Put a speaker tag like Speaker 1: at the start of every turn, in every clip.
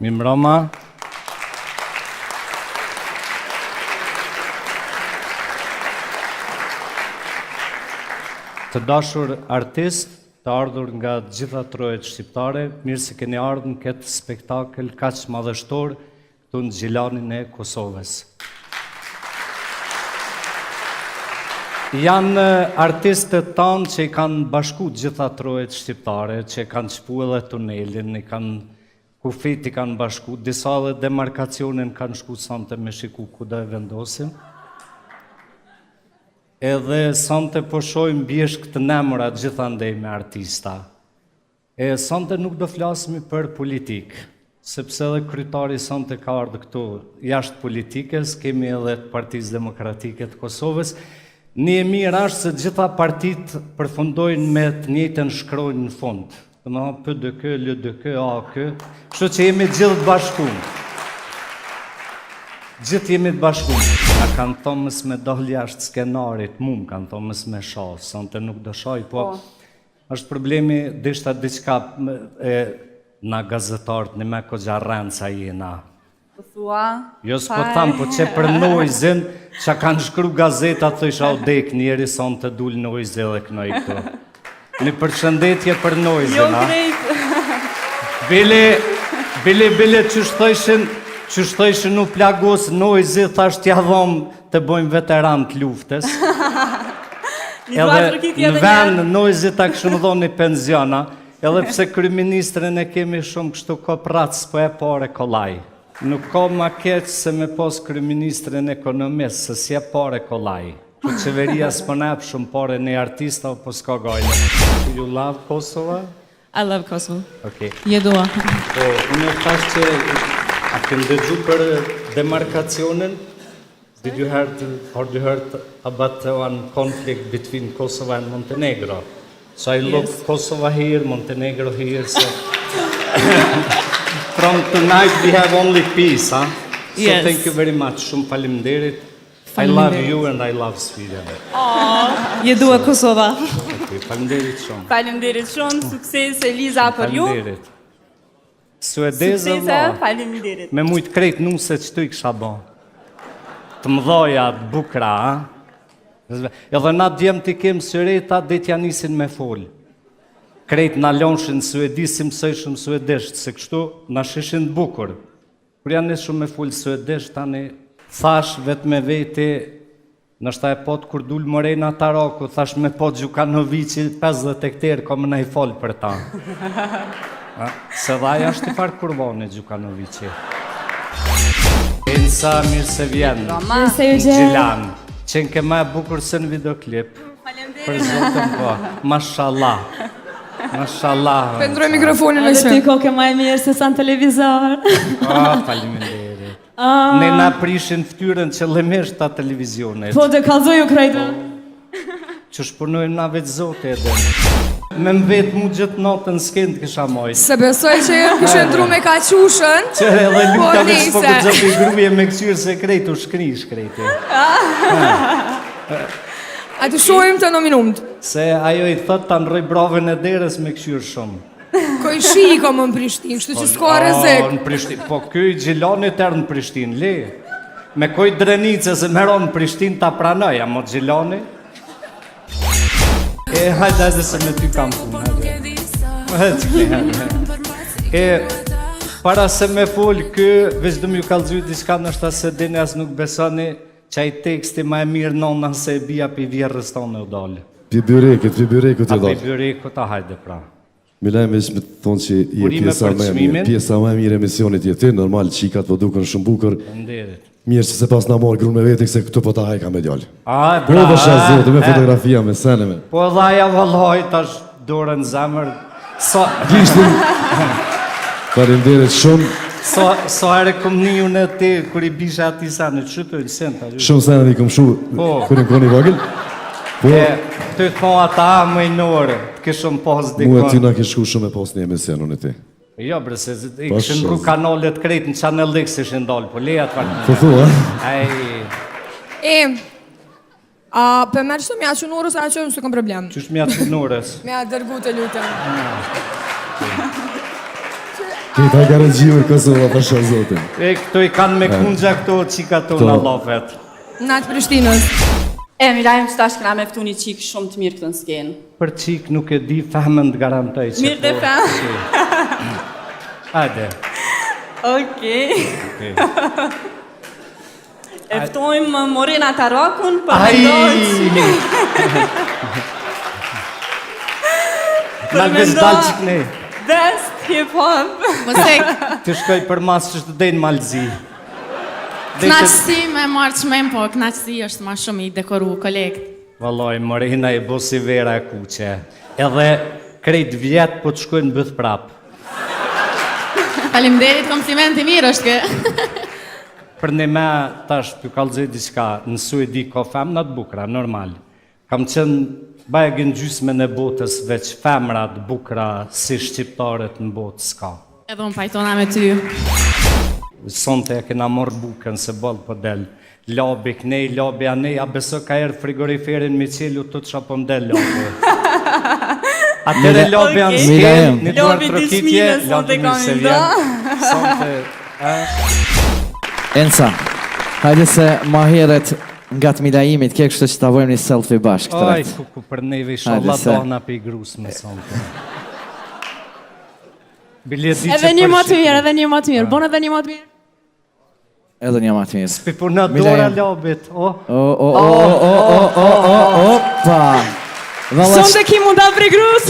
Speaker 1: Mirëmbrëma. Të dashur artistë, të ardhur nga të gjitha trojet shqiptare, mirë se keni ardhur në këtë spektakël kaq madhështor këtu në Gjilanin e Kosovës. Janë artistët tanë që i kanë bashku të gjitha trojet shqiptare, që kanë shpu edhe tunelin, i kanë kufit i kanë bashku, disa edhe demarkacionin kanë shku sante me shiku ku do e vendosim. Edhe sante po shohim bjeshkë të nemura gjithandej me artista. E sonte nuk do flasmi për politikë, sepse edhe kryetari sonte ka ardhë këtu jashtë politikës, kemi edhe të Partisë Demokratike të Kosovës. Një e mirë është se gjitha partitë përfundojnë me të njëjtën shkronjë në fund. Domethënë PDK, LDK, AAK, kështu që jemi gjithë të bashkum. Gjithë jemi të bashkum. Na kanë thonë mos me dalë jashtë skenarit, mu më kanë thonë mos me sha, sonte nuk do shaj, po, po. Është problemi dishta diçka e na gazetarët në me kogja rrenca jena.
Speaker 2: Po thua?
Speaker 1: Jo s'po tham, po që për Noizyn, që kanë shkru gazeta, thojsha u dek njeri, sonte dul Noizy dhe knoj këtu. Një përshëndetje për Noizyn,
Speaker 2: jo, a? krejt.
Speaker 1: Bile, bile, bile, qysh thojshin, qysh thojshin u plagos Noizy, thash t'ja dhom të bojmë veteran të luftës.
Speaker 2: Edhe
Speaker 1: në vend Noizit ta kishim dhonë një penzion, a, edhe pse kryeministrin e kemi shumë kështu koprrac, po e pare kollaj. Nuk ka ma keq se me pas kryeministrin ekonomist, se s'jep pare kollaj. Po qeveria s'po na jep shumë pare ne artista, po s'ka gajle. You love Kosova?
Speaker 3: I love Kosovo.
Speaker 1: Okej.
Speaker 3: Je dua.
Speaker 1: Po, unë e thash që a ke ndëgju për demarkacionin? Did you heard or you heard about the one conflict between Kosovo and Montenegro? So I look
Speaker 3: Yes.
Speaker 1: Kosovo here, Montenegro here, so from tonight we have only peace, huh? So
Speaker 3: Yes.
Speaker 1: thank you very much. Shumë faleminderit. I love
Speaker 3: Faleminderit.
Speaker 1: you and I love Sweden.
Speaker 3: Je dua Kosova.
Speaker 1: Okay, faleminderit shumë.
Speaker 2: Faleminderit shumë, suksese Eliza për ju.
Speaker 1: Faleminderit. Suedeze
Speaker 2: Suksese,
Speaker 1: vlla.
Speaker 2: faleminderit.
Speaker 1: Me mujt krejt nuse qëtu i kisha bo. Të mëdhaja, të bukra, a? Edhe na djemt i kem syreta, dhe t'ja nisin me fol. Krejt na lonshin Suedi, si mësojshëm suedisht, se kështu na shishin të bukur. Kur janë nisë shumë me fol suedisht, tani thash vetë me veti, nështë e pot kur dul Morena Taraku, thash me pot Gjukanoviqi 50 hektar ka më na i fol për ta. A, se dha ajo është i farë kurvani Gjukanoviqi. Ensa, mirë se vjen.
Speaker 3: Mirë se ju
Speaker 1: Në
Speaker 3: gjej.
Speaker 1: Gjilan. Qenë ke ma e bukur se në videoklip. Për zotin po. Mashallah. Mashallah.
Speaker 4: Pe ndroj mikrofonin me
Speaker 3: Edhe ti
Speaker 4: që.
Speaker 3: koke ma e mirë se sa në televizor.
Speaker 1: Ah, faleminderit.
Speaker 3: Ah.
Speaker 1: Ne na prishin fytyrën qëllimisht ta televizionit.
Speaker 3: Po të kallzoj ju krejtë.
Speaker 1: Që shpunojmë na vetë zote edhe. Me më vetë mu gjithë natën s'kenë të kisha majtë.
Speaker 4: Se besoj që jam kishë ndru me kaqushën.
Speaker 1: Që edhe
Speaker 4: Po,
Speaker 1: luta veç po
Speaker 4: nejse.
Speaker 1: këtë zëpi gruje me këqyrë se krejt u shkri shkrejti.
Speaker 4: A të shohim të nominumt.
Speaker 1: Se ajo i thot ta ndroj bravën e derës me këqyrë shumë.
Speaker 4: Kojshi i ka më në Prishtinë, kështu që s'ka
Speaker 1: A,
Speaker 4: rrezik.
Speaker 1: Në Prishtinë, po ky i Gjilanit erdh në Prishtinë, le. Me koj Drenicë se më në Prishtinë ta pranoj, ama Gjilani. E hajde hajde se me ty kam punë, hajde. Hajde. E para se me fol ky, veç du m'ju kallzu diçka ndoshta se dini as nuk besoni, qaj teksti ma e mirë nona se e bia pi vjerrës tonë u dalë.
Speaker 5: Pi byrekut, pi byrekut
Speaker 1: A
Speaker 5: i
Speaker 1: pi
Speaker 5: dalë.
Speaker 1: byrekut, a hajde pra.
Speaker 5: Milajm veç me të thonë që je
Speaker 1: Urime
Speaker 5: pjesa
Speaker 1: për
Speaker 5: më e mirë,
Speaker 1: çmimin.
Speaker 5: pjesa më e mirë e emisionit je ti, normal qikat po duken shumë bukur.
Speaker 1: Faleminderit.
Speaker 5: Mirë që se pas na marr grun me veti se këtu po ta hajka me djalë.
Speaker 1: A,
Speaker 5: Po
Speaker 1: bra,
Speaker 5: dhe shë zotë, me
Speaker 1: e,
Speaker 5: fotografia, me sene me.
Speaker 1: Po edhe aja vallaj tash dorën në zemër. Sa
Speaker 5: Gishtin. Faleminderit shumë.
Speaker 1: sa sa herë kom ni unë ti kur i bisha atij sene, çu të sen ta.
Speaker 5: Shumë sene i kom shu
Speaker 1: Po.
Speaker 5: kur jam kon i vogël. Po,
Speaker 1: E, ty thon ata më i norë, të kishëm pas
Speaker 5: mua e ti
Speaker 1: dikon.
Speaker 5: na ke shku shumë e pas një emision unë e ti.
Speaker 1: Jo, bre, se i
Speaker 5: Po,
Speaker 1: kishin ndru
Speaker 5: shumë.
Speaker 1: kanalet krejt në Channel X ishin dalë, po leja të falë.
Speaker 5: Po thua?
Speaker 1: Ai,
Speaker 4: E, a, pe merr çto m'ja çu Norës, a që s'e kam problem.
Speaker 1: qysh m'ja çu Norës?
Speaker 4: Me ja dërgu të lutem.
Speaker 5: Këta ka regjiur Kosova për shë zotin.
Speaker 1: E këto i kanë me kungja këto çika tona llafet.
Speaker 4: Na të Prishtinës.
Speaker 2: E, Milaim, që tash kena me ftu një çikë shumë të mirë këtë në skenë.
Speaker 1: Për çikë nuk e di, femën të garantoj që
Speaker 2: Mirë dhe
Speaker 1: po,
Speaker 2: femë.
Speaker 1: si. Hajde.
Speaker 2: Okej.
Speaker 1: Okej.
Speaker 2: E ftojmë Morena Tarakun për
Speaker 1: Ai!
Speaker 2: mendoj
Speaker 1: Na
Speaker 2: Për
Speaker 1: veç
Speaker 2: mendo-
Speaker 1: dalë që këne.
Speaker 2: Best hip hop.
Speaker 6: Mos e
Speaker 1: Të shkoj për masë që të dejnë malzi.
Speaker 6: knaqësi me marrë çmim, po knaqësi është ma shumë i dekoru kolegët.
Speaker 1: Vallaj, Morena e bo si vera e kuqe. Edhe krejt vjet po të shkojnë byth prap.
Speaker 6: Faleminderit, kompliment i mirë është kë.
Speaker 1: Për një me tash t'ju kallzoj diçka, në Suedi ka femna të bukura, normal. Kam qenë bajagi në gjysmën e botës veç femra të bukura si shqiptarët në botë s'ka.
Speaker 6: Edhe unë pajtona me ty.
Speaker 1: Sonte e kena marrë bukën se boll po del. Labi knej, labi anej, a beso ka herë frigoriferin mi qelu të që po m'del labi. Atëre labi janë
Speaker 2: Okej.
Speaker 1: skenë,
Speaker 7: Milaim.
Speaker 1: një duar
Speaker 2: Labi
Speaker 1: trokitje,
Speaker 2: dëshmine, sonte
Speaker 1: labi mirë
Speaker 2: kam
Speaker 1: se
Speaker 2: i
Speaker 1: vjen. Sonte, a?
Speaker 7: Enca, hajde se ma herët nga të Milaimit ke kështu që ta vojmë një selfie bashkë
Speaker 1: Aj,
Speaker 7: tret.
Speaker 1: ku, ku për neve inshallah
Speaker 7: Hajde se-
Speaker 1: dona për i grus me sonte. Bile di që
Speaker 3: Edhe një
Speaker 1: për
Speaker 3: më të mirë,
Speaker 1: Shqipëri.
Speaker 3: edhe një më të mirë. Bon edhe një më të mirë.
Speaker 7: Edhe një ma të mirë.
Speaker 1: Pi puna dora
Speaker 7: Milaim.
Speaker 1: labit, o.
Speaker 7: O, o, o, o, o, o, o, opa! Valla,
Speaker 3: Sonte ki mund ta prej grus.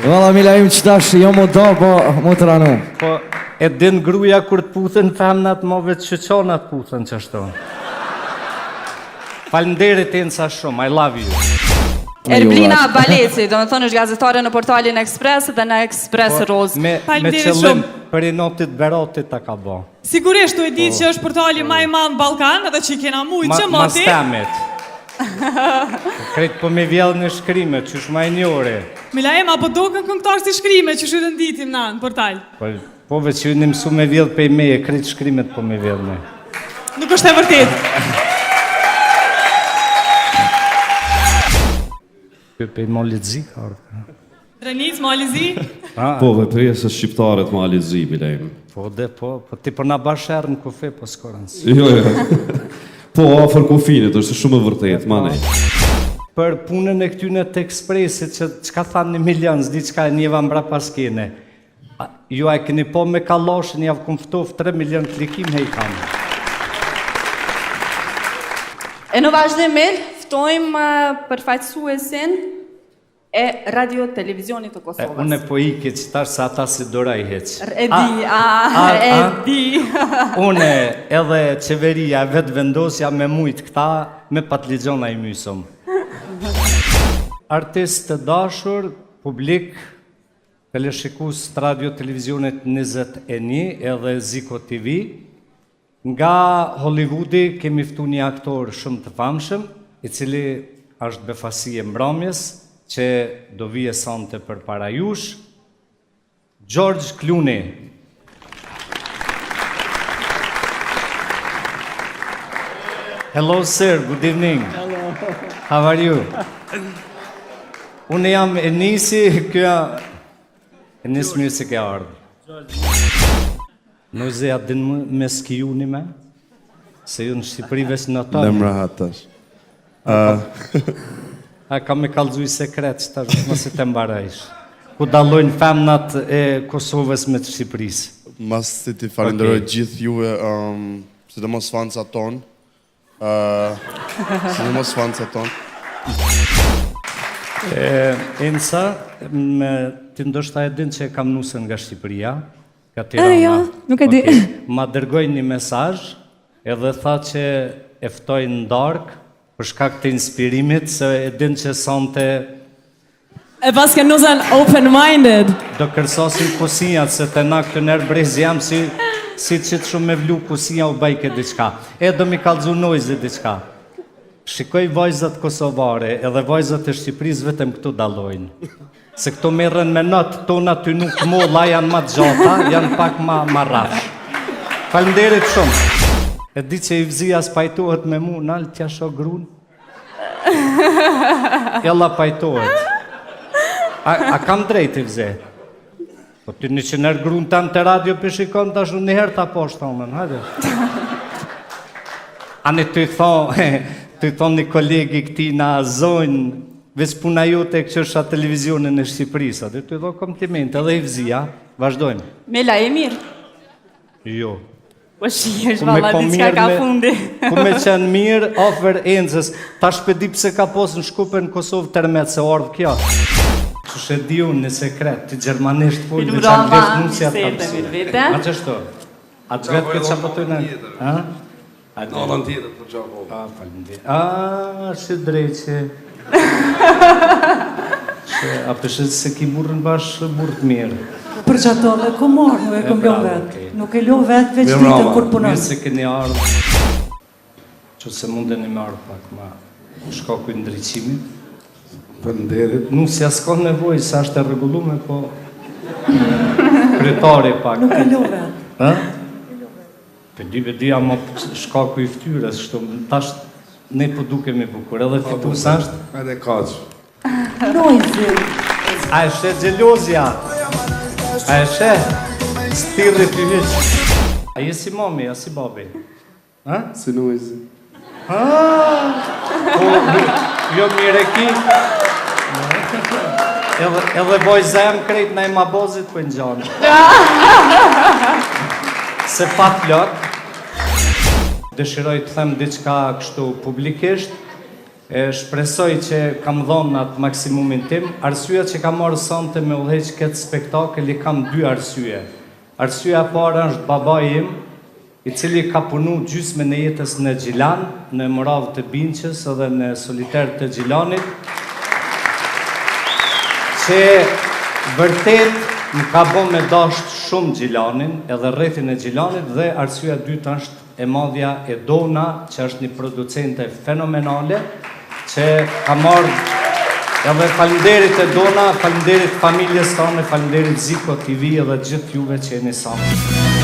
Speaker 7: valla Milaim që tash jo mu do, po mu të ranu.
Speaker 1: Po, e din gruja kur të puthen femnat, mo veç që qonat puthen qashtu. Faleminderit Enca shumë, I love you.
Speaker 2: Erblina Baleci, do me thonë është gazetare në portalin Express dhe në Express Rose.
Speaker 1: Po, Me, me
Speaker 8: Faleminderit
Speaker 1: qëllim
Speaker 8: shumë.
Speaker 1: për i notit Beratit ta ka bo.
Speaker 8: Sigurisht, tu e di që është portali ma i madh në Ballkan, edhe që i kena mujt
Speaker 1: Ma,
Speaker 8: që
Speaker 1: mas
Speaker 8: moti.
Speaker 1: temit. Krejt po me vjell në shkrime, qysh ma i njore.
Speaker 8: Milaim, apo do kënë këngëtar si shkrime që shytën ditim na në portal?
Speaker 1: Po, po veç ju një mësu me vjell pej meje, krejt shkrimet po me vjell me.
Speaker 8: Nuk është e vërtet.
Speaker 1: Kjo pej Malit Zi ka ardhë.
Speaker 8: Drenicë, Mali Zi.
Speaker 5: Po, dhe presë shqiptarët Mali Zi, Milaim.
Speaker 1: Po, dhe po, po ti po na bash erë në kufi, po s'ka rëndësi.
Speaker 5: Jo, jo. Po, afër kufinit, është shumë e vërtet, ma ne.
Speaker 1: Për punën e këtyne të Ekspresit, që çka thanë një milion, s'di çka e njeva mbrapa skene. A, Ju a e keni po me kalloshin, jav kum ftof 3 milion klikim hej kam.
Speaker 2: E në vazhdim El, ftojmë përfaqësuesin e Radio Televizionit të
Speaker 1: E,
Speaker 2: Kosovës.
Speaker 1: une po iki që tash se ata si doraj heq.
Speaker 2: E di, a, e di.
Speaker 1: Une edhe qeveria e vetë vendosja me mujt këta, me patligjona i mysëm. Artist të dashur, publik, teleshikus të radio televizionit 21 edhe Ziko TV, nga Hollywoodi kemi ftu një aktor shumë të famshëm, i cili është befasi e mbrëmjes, që do vije sonte për para jush, George Clooney. Hello sir, good evening. Hello. How are you? Unë jam Enisi, kjo Enis mirë se ke ardhë. Noize, a din më me skiju një me? Se ju në Shqipëri veç në
Speaker 9: Lëm
Speaker 1: tonë.
Speaker 9: rahat tash.
Speaker 1: A ka me kallëzuj sekret që tash mos i të mbarajsh. Ku dallojnë femnat e Kosovës me të Shqipërisë.
Speaker 9: Mas si ti falenderoj
Speaker 1: Okej.
Speaker 9: gjithë juve, um, sidomos fansat tonë. Uh, sidomos fansat tonë.
Speaker 1: E, Ensa, me, ti ndoshta e din që e kam nusën nga Shqipëria, nga Tirana.
Speaker 3: E, jo, nuk e di.
Speaker 1: Okej. Ma dërgoj një mesazh edhe tha që e ftoj në darkë për shkak të inspirimit se e din që sonte
Speaker 3: E pas ke nusën open-minded.
Speaker 1: do kërsosin kusinjat se të na këtë nërë brezi jam si si që të shumë me vlu kusinja u bajke diçka. E do mi kallzu Noizi diçka. Shikoj vajzat kosovare edhe vajzat e Shqipërisë vetëm këtu dallojnë. Se këto merren me not, tona ty nuk molla janë ma të gjata, janë pak ma, ma rrafsh. Faleminderit shumë. E di që i vëzia s'pajtohet me mu, nal t'ja shoh grun. Ella pajtohet. A, a kam drejt i vëze? Po ti një qëner grun tanë të radio për shikon, tash unë njëherë ta poshtë thonën, hajde. Ani të thonë, të thonë një kolegi këti na zonjë, veç puna jote e këqyrsha televizionin e Shqipërisë, aty të do kompliment, edhe i vëzia, vazhdojmë.
Speaker 2: Mela e mirë.
Speaker 1: Jo.
Speaker 2: Po shihesh valla diçka ka fundi.
Speaker 1: Ku me qenë mirë, afer Encës. Tash pe di pse ka pos në Shkup e në Kosovë tërmet se ardhë kjo. Qysh e di unë një sekret, ti gjermanisht fol dhe që anglisht nusja të kam mësu. A qështu? A të vetë këtë që po të në?
Speaker 9: A? Në anën tjetër për gjaku.
Speaker 1: A, faleminderit. A, si drejqe. Që, a pëshë se ki burrën bash burrë të mirë.
Speaker 10: Për që ato dhe ku marrë, nuk e kom lo vetë. Nuk e lo vetë veç ditën kur punon.
Speaker 1: Mirë se keni ardhë. Që se mundeni me ardhë pak ma shkaku i ndriçimit.
Speaker 9: Faleminderit.
Speaker 1: Nusja s'ka nevojë se është e rregullume, po kryetari pak.
Speaker 10: Nuk e lo vetë.
Speaker 1: Ha? Pe di, pe di, ama shkaku i ftyrës, kështu, tash ne po dukemi bukur, edhe fitus është.
Speaker 9: Edhe kaq.
Speaker 10: Noizi.
Speaker 1: A e sheh xhelozja? A e sheh? Stirri të hiq. A je si mami, a si babi? Ha?
Speaker 9: Si Noizi.
Speaker 1: Ha? Po, jo mirë e ki. Edhe, edhe vajza jem krejt në Ema Bozit po i ngjan. Se pa plot, dëshiroj të them diçka kështu publikisht, e shpresoj që kam dhonë atë maksimumin tim. Arsyeja që kam marrë sonte me udhëheq këtë spektakël i kam dy arsye. Arsyeja e parë është babai im, i cili ka punu gjysmën e jetës në Gjilan, në Moravë të Binçës edhe në Soliter të Gjilanit, që vërtet më ka bo me dasht shumë Gjilanin edhe rrethin e Gjilanit dhe arsyeja e dytë është e madhja Edona, që është një producente fenomenale, që ka marrë edhe faleminderit Edona, faleminderit familjes tane, faleminderit Ziko TV edhe gjithë juve që jeni sonte.